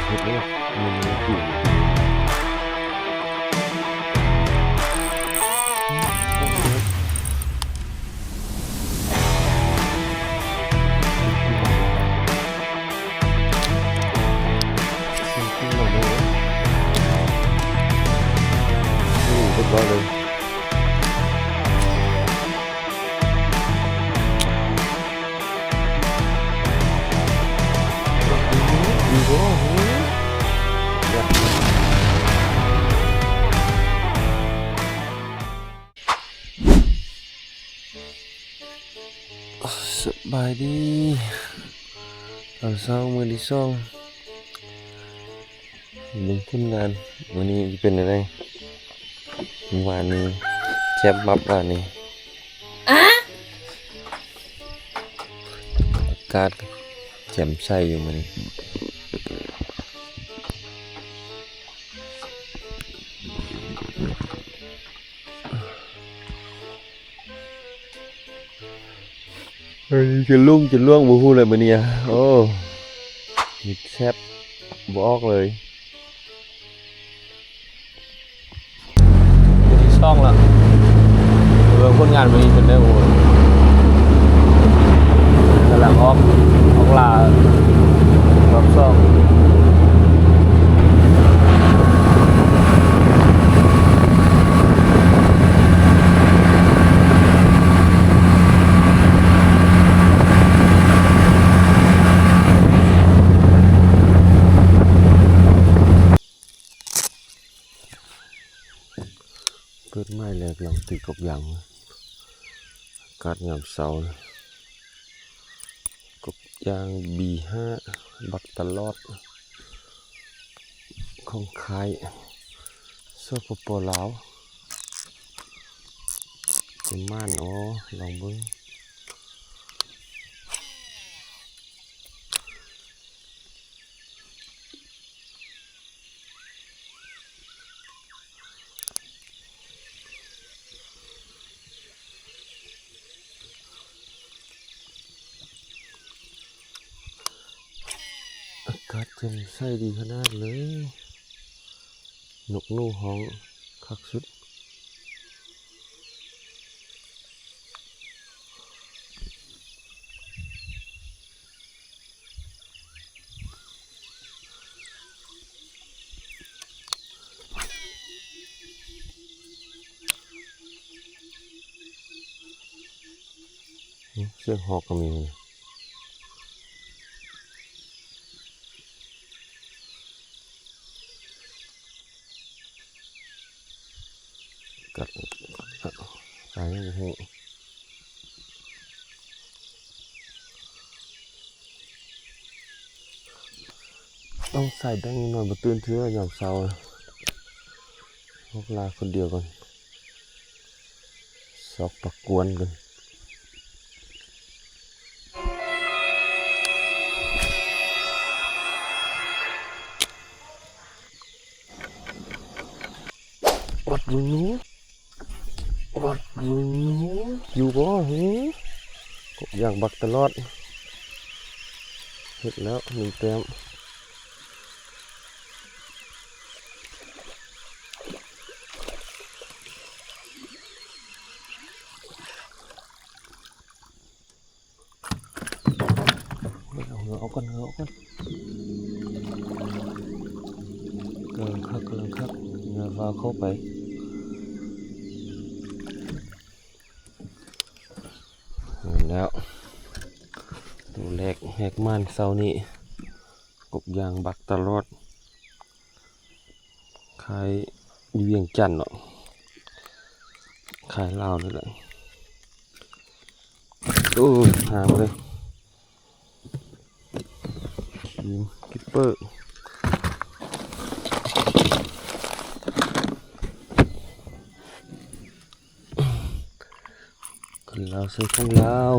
ເຮັດເລີຍ ມັນຢູ່ ຮຽບຮ້ອຍເລີຍ. ສະບາຍດີ ຕອນເຊົ້າມື້ທີສອງ. ເບິ່ງຜົນງານມື້ນີ້ຊິເປັນແນວໃດ. ມື້ວານນີ້ແຊບບັບ ວານນີ້ ອາ ອາກາດແຈ່ມໃສຢູ່ມື້ນີ້. ເອີຍ ຈະລົງຈະລ່ວງບໍ່ຮູ້ແລ້ວມື້ນີ້. ໂອ້ ເຮັດແຊບບໍ່ອອກເລີຍ. ມື້ທີສອງລະ ເບິ່ງຜົນງານມື້ນີ້ເພິ່ນເດີ. ໂອ້ ກຳລັງອອກ ອອກລ່າຮອບສອງ. ເປີດໄມ້ແລກຫຼັງຕິດກົບຢາງ ອາກາດຍາມເຊົ້າ. ກົບຢາງ ບີຫ້າ ບັກຕະຫຼອດ ຂອງຄ້າຍ ສປປ ລາວ. ຈະໝານ ອໍ ລອງເບິ່ງ. ອາກາດແຈ່ມໃສດີຂະໜາດເລີຍ. ນົກໜູຮ້ອງຄັກສຸດ. ອືມ ສຽງຮອກກໍມີ. ກັດ ອາ ຍັງບໍ່ຮູ້. ຕ້ອງໃສ່ແບງໜ້ອຍ ບໍ່ຕື່ນເທື່ອຍາມເຊົ້າ. ອອກລ່າຄົນດຽວກ່ອນ. ຊອກປາກວນກ່ອນ. ວັດເບິ່ງດູ ວັດເບິ່ງດູ ຢູ່ບໍ່ຫື? ກົບຢາງບັກຕະຫຼອດ ເຮັດແລ້ວໜຶ່ງແຕ້ມ. ເອົາເຫືອອອກກ່ອນ ເຫືອອອກກ່ອນ. ກຳລັງຄັກ ກຳລັງຄັກ ຢ່າຟ້າວເຂົ້າໄປ. ແມ່ນແລ້ວ ໂຕແລກແຫກໝານເຊົ້ານີ້ ກົບຢາງບັກຕະຫຼອດ. ຂາຍຢູ່ວຽງຈັນເນາະ ຂາຍລາວນີ້ແຫຼະ. ໂອ້ ຫາມເລີຍ ທີມກິບເປີ ຄົນລາວໃສ່ຂອງລາວ.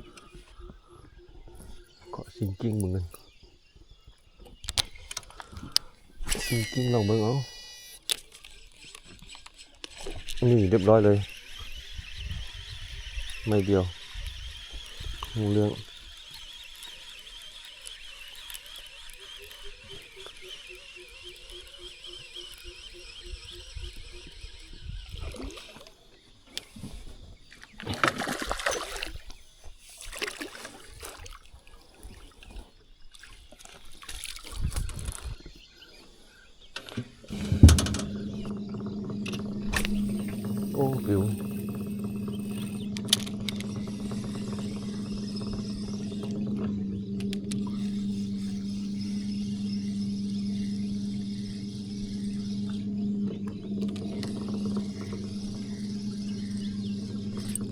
ເ ຊິງກິ້ງເບິ່ງກັນ ຊິງກິ້ງລອງເບິ່ງເອົາ. ນີ້ ຮຽບຮ້ອຍເລີຍ ໄມ້ດຽວ ຮູ້ເລື່ອງ. ໂອ້ ປິວ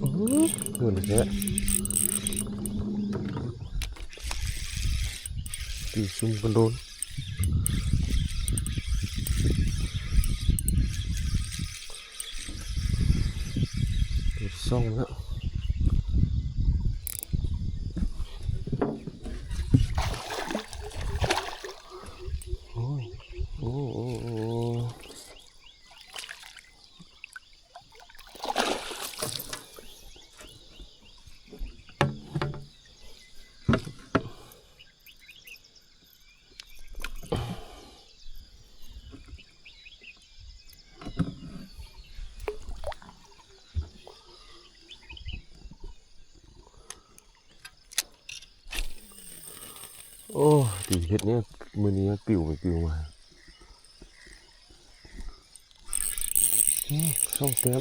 ອື້ ໂດນແທ້ ຕີຊຸມກັນໂດນ. ສອງແລ້ວ ໂອ້ຍ ໂອ້ ໂອ້ ໂອ້. ໂອ້ ດີເຮັດແນວ ມື້ນີ້ປິວໄປປິວມາ. ອືມ ສອງແຕ້ມ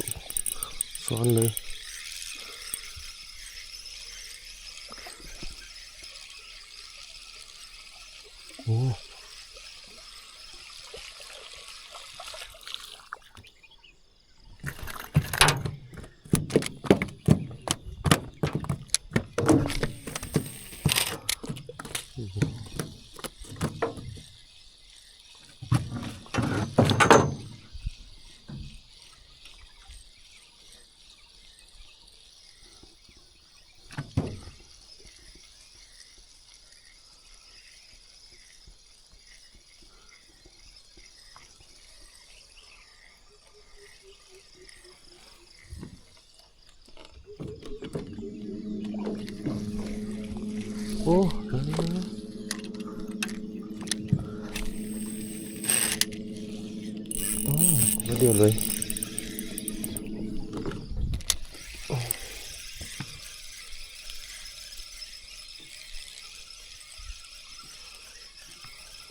ຊ້ອນເລີຍ. ໂອ້ ໂອ້ ມາດຽວເລີຍ.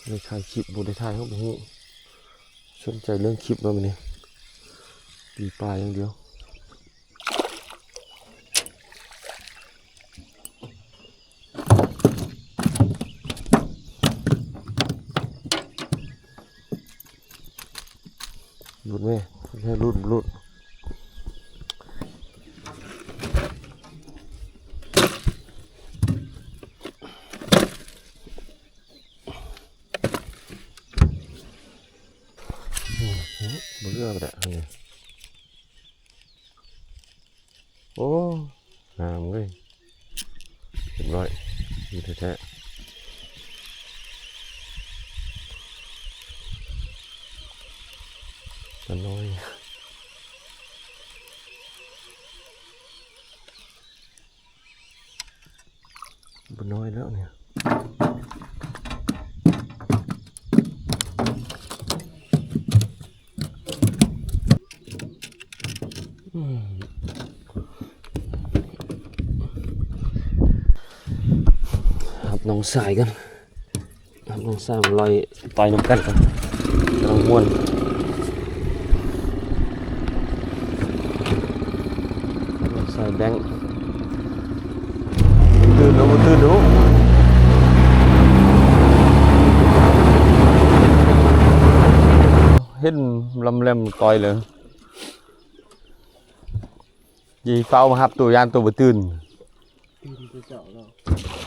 ໄດ້ຖ່າຍຄລິບ ບໍ່ໄດ້ຖ່າຍ ເຮົາບໍ່ຮູ້. ສົນໃຈເລື່ອງຄລິບແລ້ວມື້ນີ້ ປີປາຢ່າງດຽວ. ຫຼຸດແມ່ ໃຫ້ຫຼຸດ ຫຼຸດ. ອືມ ບໍ່ເຫຼືອແລ້ວນີ້. ໂອ້ ງາມເວີຍ ຮຽບຮ້ອຍ ດີແທ້ໆ. ປານ້ອຍ ບໍ່ນ້ອຍແລ້ວນີ້. ອືມ ຮັບນ້ອງຊາຍກ່ອນ ຮັບນ້ອງຊາຍມາລອຍຕ່ອຍນຳກັນກ່ອນ ກຳລັງມ່ວນ. ສາຍແບງ ຕື່ນເນາະ ບໍ່ຕື່ນເນາະ. ເຫັນລຳແຫຼມຕ່ອຍເລີຍ ຊິຟ້າວມາຮັບໂຕ ຢ້ານໂຕບໍ່ຕື່ນ. ຕື່ນແຕ່ເຊົ້າແລ້ວ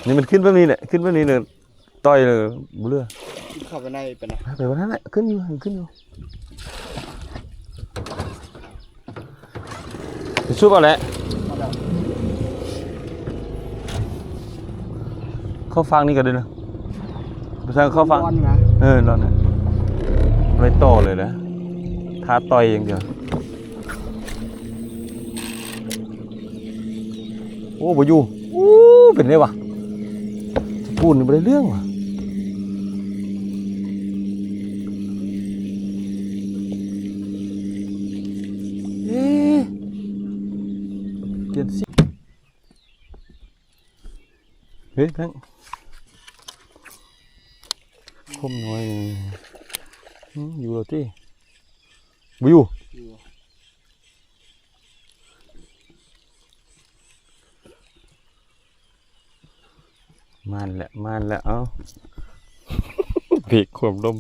ນີ້ມັນຂຶ້ນແບບນີ້ແຫຼະ ຂຶ້ນແບບນີ້ເລີຍ ຕ່ອຍເລີຍ ບໍ່ເຫຼືອ. ຂຶ້ນເຂົ້າໄປໃນ ໄປນະ ໄປວ່ານັ້ນແຫຼະ ຂຶ້ນຢູ່ ຂຶ້ນຢູ່ ໄປສູບເອົາແຫຼະ ເອົາແລ້ວ. ເຂົ້າຝັ່ງນີ້ກໍໄດ້ນະ ບໍ່ຊ່າງເຂົ້າຝັ່ງ ເອີ ລອດນະ ໄປຕໍ່ເລີຍນະ ຖ້າຕ່ອຍຢ່າງດຽວ. ໂອ້ ບໍ່ຢູ່. ໂອ້ ເປັນໄດວະ ສະປູນນີ້ບໍ່ໄດ້ເລື່ອງວະ. ເອ ປ່ຽນສີ ເຮີ້ຍ ແຟງ ຄົມນ້ອຍ ຫືມ ຢູ່ແລ້ວຕິ ບໍ່ຢູ່ ຢູ່ ມານແຫຼະ ມານແຫຼະ ເອົາ ເບຣກຄວາມລົມ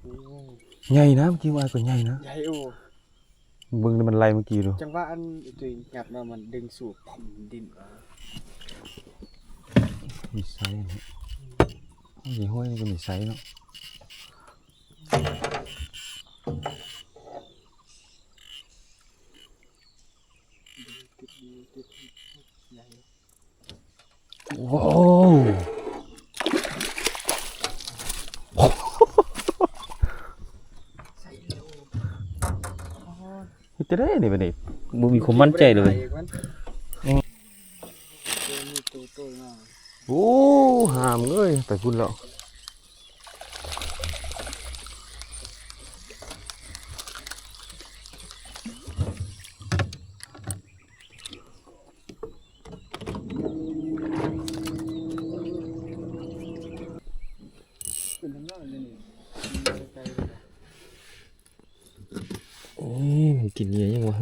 ໂອ້ ໃຫຍ່ນະ ເມື່ອກີ້ວ່າກໍໃຫຍ່ນະ ໃຫຍ່ໂອ້. ເບິ່ງມັນໄລ່ເມື່ອກີ້ດູ ຈັງຫວະອັນຕຸ້ຍຫຍັບມາ ມັນດຶງສູບ ດິ້ນ ມີໄຊເນາະ ນີ້ຫ້ວຍນີ້ກໍມີໄຊເນາະ. ໂອ້ ເຮັດຈັ່ງໃດນີ້ບັດນີ້ ບໍ່ມີຄວາມໝັ້ນໃຈເລີຍ. ໂອ້ ຫາມເອີຍ ໄປພຸ້ນແລ້ວ. ເອີ ມັນກິນເຫຍື່ອຫຍັງວະ?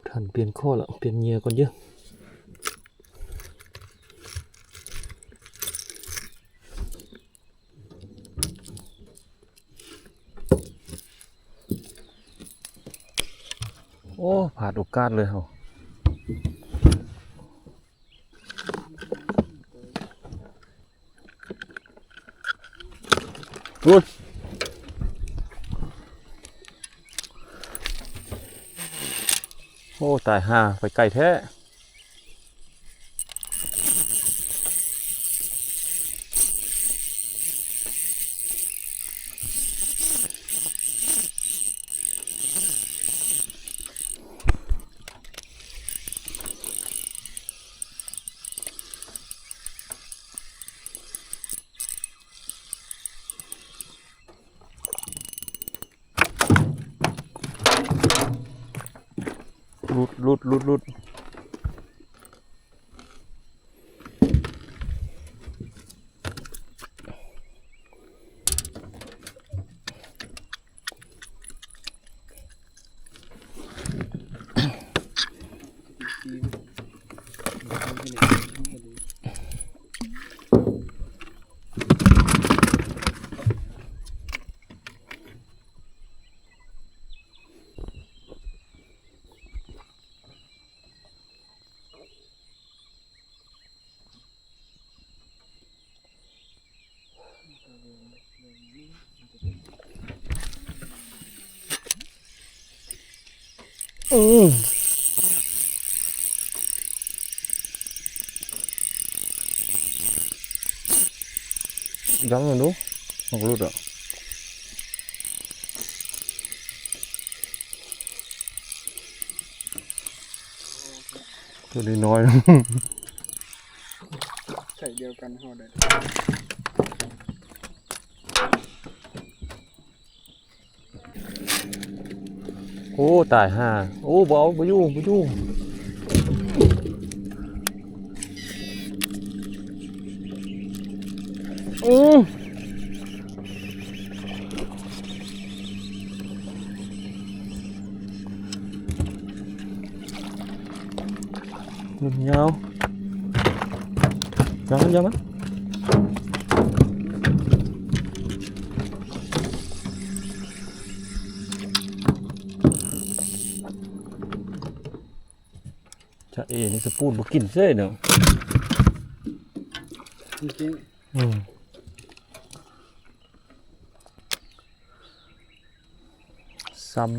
ທັນປ່ຽນຂໍ້ລະ ປ່ຽນເຫຍື່ອກ່ອນເດີ້. ໂອ້ ພາດໂອກາດເລີຍເຮົາ. ໂອ້ ຕາຍຫ່າ ໄປໄກແທ້. ຫຼຸດ ຫຼຸດ ຫຼຸດ ຫຼຸດ. ອືມ ຍັງຢູ່ ມັນກໍຫຼຸດອະ. ຕົວນ້ອຍໆ ໃສ່ດຽວກັນເຮົາໄດ້. ໂອ້ ຕາຍຫ່າ ໂອ້ ບໍ່ເອົາ ບໍ່ຢູ່ ບໍ່ຢູ່. ອືມ ຍາວ ຢ່າມັນ ຢ່າມັນ. ຈະເອ ນີ້ສະປູນບໍ່ກິນເສີຍເນາະ ຈິງໆ. ອືມ ຊ້ຳ. ໂ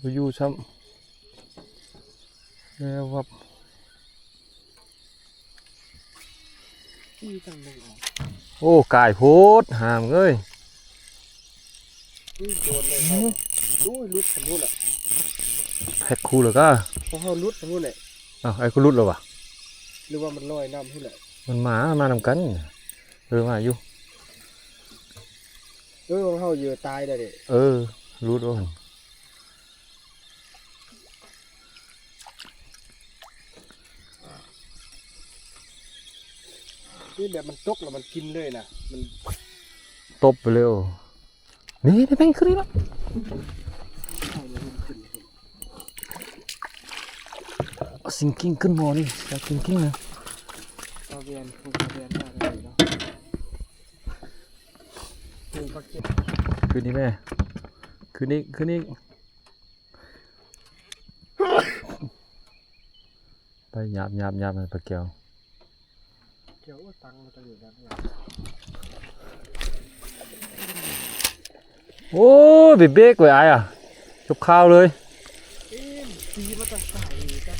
ບໍ່ຢູ່ຊ້ຳ. ແລ້ວວັບ. ທີ່ທາງໜຶ່ງອອກ. ໂອ້ ກາຍໂພດ ຫາມເອີຍ. ອຸ້ຍ ໂດນເລີຍເຮົາ. ໂອ້ຍ ຫຼຸດທາງພຸ້ນລະ. ແພັກຄູ່ແລ້ວກະ ຂອງເຮົາຫຼຸດທາງພຸ້ນແຫຼະ. ອ້າວ ໄອ້ກູຫຼຸດແລ້ວຫວາ? ຫຼືວ່າມັນລອຍນ້ຳພຸ້ນແຫຼະ? ມັນມາ ມານຳກັນ. ເອີ ມາຢູ່. ເອີ ຂອງເຮົາເຫຍື່ອຕາຍໄດ້ເດ້. ເອີ ຫຼຸດໂລດຫັ້ນ. ນີ້ແບບມັນຕົກແລ້ວມັນກິນເລີຍນະ ມັນຕົບໄປເລີຍ. ນີ້ ນີ້ ນີ້ ຂຶ້ນອີກແລ້ວ. ຊິງກິ້ງຂຶ້ນໝໍນີ້ ຊິງກິ້ງນະ. ເອົາແວ່ນ ເອົາແວ່ນມາໄດ້ເນາະ. ຂຶ້ນອີກແມ່ ຂຶ້ນອີກ ຂຶ້ນອີກ. ໄປຫຍາບໆໆ ໃຫ້ປາແກ້ວ. ແກ້ວ ໂອ້ ຕັງມາຕັ້ງຢູ່ນັ້ນ. ໂອ້ຍ ໄປເບກໄວ້ອ້າຍອະ ຈົບຂ່າວເລີຍ. ເອີ ມັນຕີມາຕັ້ງແຕ່ໄກ.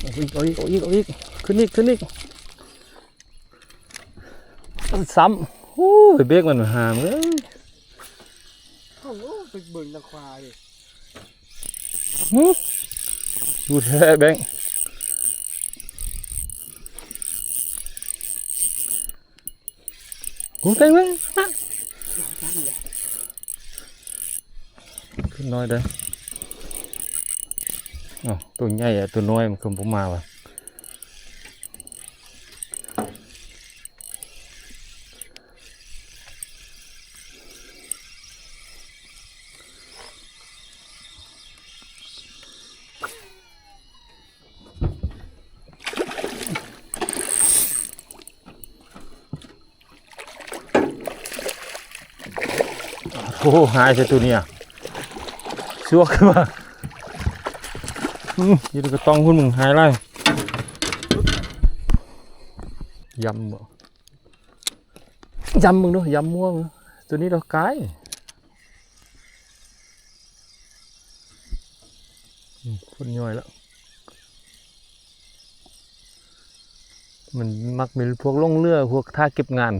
ເອົາອີກ ເອົາອີກ ເອົາອີກ ເອົາອີກ. ຂຶ້ນອີກ ຂຶ້ນອີກ. ຊ້ຳ. ໂອ້ຍ ໄປເບກມັນຫາເອີຍ. ໂອ້ ໄປເບິ່ງທາງຂວາເດ້. ຫື ຢູ່ແທ້ແບງ ໂອ້ ໄປເບິ່ງ ຂຶ້ນນ້ອຍເດີ້. ອ້າວ ໂຕໃຫຍ່ອະ ໂຕນ້ອຍມັນຄືບໍ່ມາວະ? ໂອ້ ຫາຍໃສ່ໂຕນີ້ ຊວກຂຶ້ນມາ. ອືມ ຢູ່ໃນກະຕ່ອງພຸ້ນ ມຶງ ຫາຍຫຼາຍ. ຢຳບໍ່? ຢຳເບິ່ງດູ ຢຳມົວເບິ່ງ. ໂຕນີ້ດອກກາຍ. ອືມ ຄົນຍ່ອຍແລ້ວ. ມັນມັກເປັນພວກຫຼົງເຫຼືອ ພວກຖ້າເກັບງານ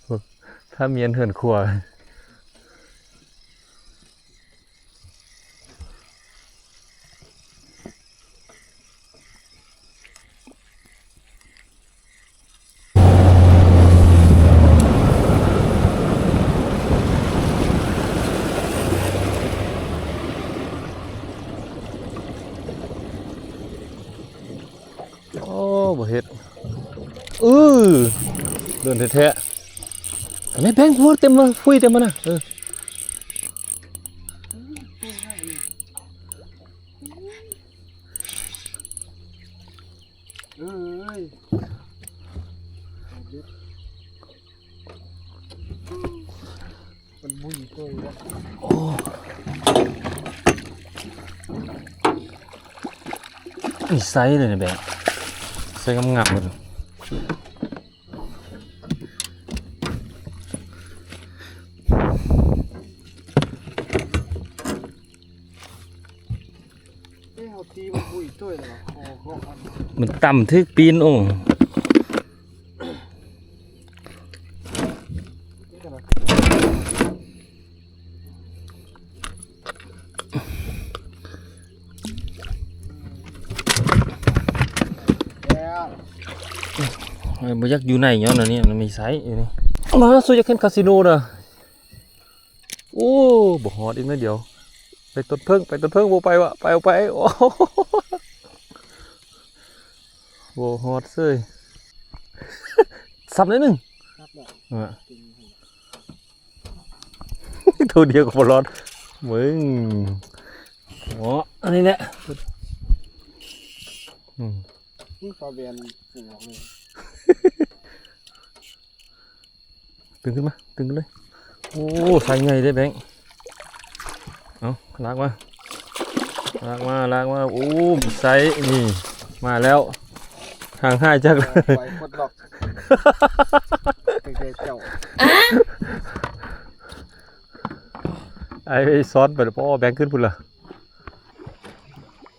ພວກຖ້າມຽນເຮືອນຄົວ. ໂອ້ ບໍ່ເຮັດ ເອີ ເດີນແທ້ໆ. ອັນນີ້ແບງຫົວເຕັມມາ ຟຸຍເຕັມມານະ. ເອີ ເອີຍ ມັນບຸ້ຍໂຕແລ້ວ. ໂອ້ ນີ້ໃສເລີຍນະແບງ ໃສງາມໆເລີຍ. ເອີ ເຮົາຕີມັນບຸ້ຍໂຕແລ້ວ ມັນຕ່ຳຖືກປີນ. ໂອ້ ບໍ່ຢາກຢູ່ໃນຍ້ອນອັນນີ້ ມັນມີໄຊຢູ່ນີ້. ມາ ສູຢາກເຫັນຄາສິໂນນະ? ໂອ້ ບໍ່ຮອດອີກໜ້ອຍດຽວ. ໄປຕົ້ນເຜິ້ງ ໄປຕົ້ນເຜິ້ງ ບໍ່ໄປວະ ໄປ ໄປ. ໂອ້ ບໍ່ຮອດເສີຍ. ສັບໜ້ອຍໜຶ່ງ ສັບແລ້ວ ເອີ ໂຕດຽວກໍບໍ່ລອດມຶງ. ໂອ້ ອັນນີ້ແຫຼະ. ອືມ ນີ້ ຟ້າແວ່ນອອກເລີຍ. ດຶງຂຶ້ນມາ ດຶງຂຶ້ນເລີຍ. ໂອ້ ໄຊໃຫຍ່ເດ້ແບງ. ເອົາ ລາກມາ ລາກມາ ລາກມາ. ໂອ້ ໄຊນີ້ມາແລ້ວ ຫ່າງຫາຍຈາກ ໄປປົດລັອກ ຕັ້ງແຕ່ເຈົ້າ ໄອ້ຊ້ອນໄປແລ້ວ. ໂອ້ ແບງຂຶ້ນພຸ້ນລະ.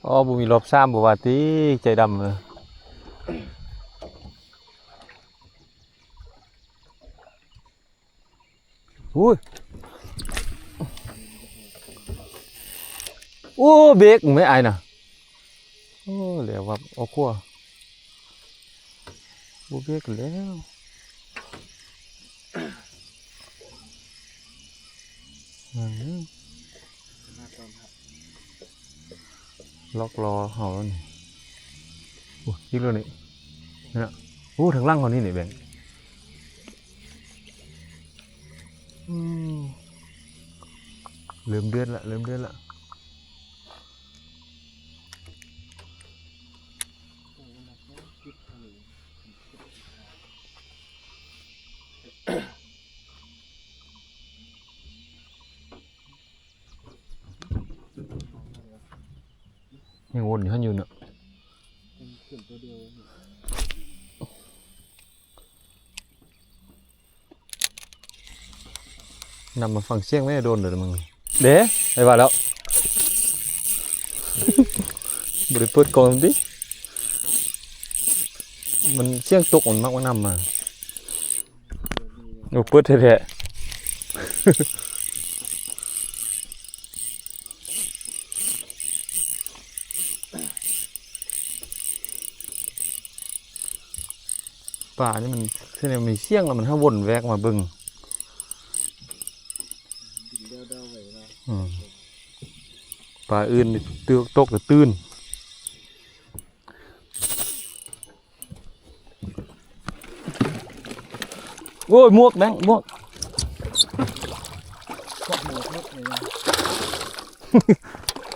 ອໍ ບໍ່ມີລອບສາມບໍ່ວ່າຕິ ໃຈດຳເລີຍ. ໂອ້ຍ ໂອ້ ເບກແມ່ອ້າຍນະ. ໂອ້ ແລ້ວວ່າເອົາຂົວ ບໍ່ເບກແລ້ວ. ອືມ ລັອກລໍ້ເຮົາແລ້ວນີ້. ໂອ້ ອີກແລ້ວນີ້ ນີ້ນະ. ໂອ້ ທາງຫຼັງເຮົານີ້ນີ້ແບງ. ອືມ ເລີ່ມເດືອດລະ ເລີ່ມເດືອດລະ. ຍັງວົນຢູ່ຫັ້ນຢູ່ເນາະ. ນຳມາຟັງສຽງແມ່ໂດນເດີມຶງ. ເດ້ ໄດ້ວ່າແລ້ວ ບໍ່ໄດ້ເປີດກ້ອງຕິ ມັນສຽງຕົກ ມັນມັກມານຳມາ. ໂອ້ ເປີດແທ້ໆ. ປານີ້ມັນ ຄືແນວມີສຽງແລ້ວມັນຫາວົນແວກມາເບິ່ງ. ອືມ ປາອື່ນນີ້ຕົກ ຕົກແຕ່ຕື່ນ. ໂອ້ຍ ໝວກ ແບງ ໝວກ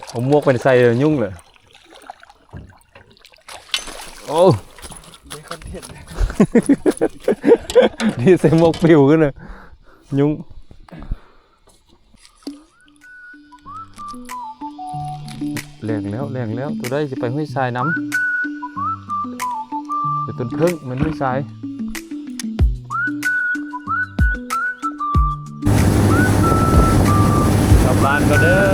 ເອົາໝວກໄປໃສ່ຍຸງເລີຍ. ໂອ້ ໄດ້ຄອນເທັນ ນີ້ໃສ່ໝວກປິວຂຶ້ນນະ ຍຸງ. ແລງແລ້ວ ແລງແລ້ວ ໂຕໃດຊິໄປຫ້ວຍຊາຍນຳ. ເປັນຕົ້ນເຜິ້ງ ແມ່ນຫ້ວຍຊາຍ. ກັບບ້ານກ່ອນເດີ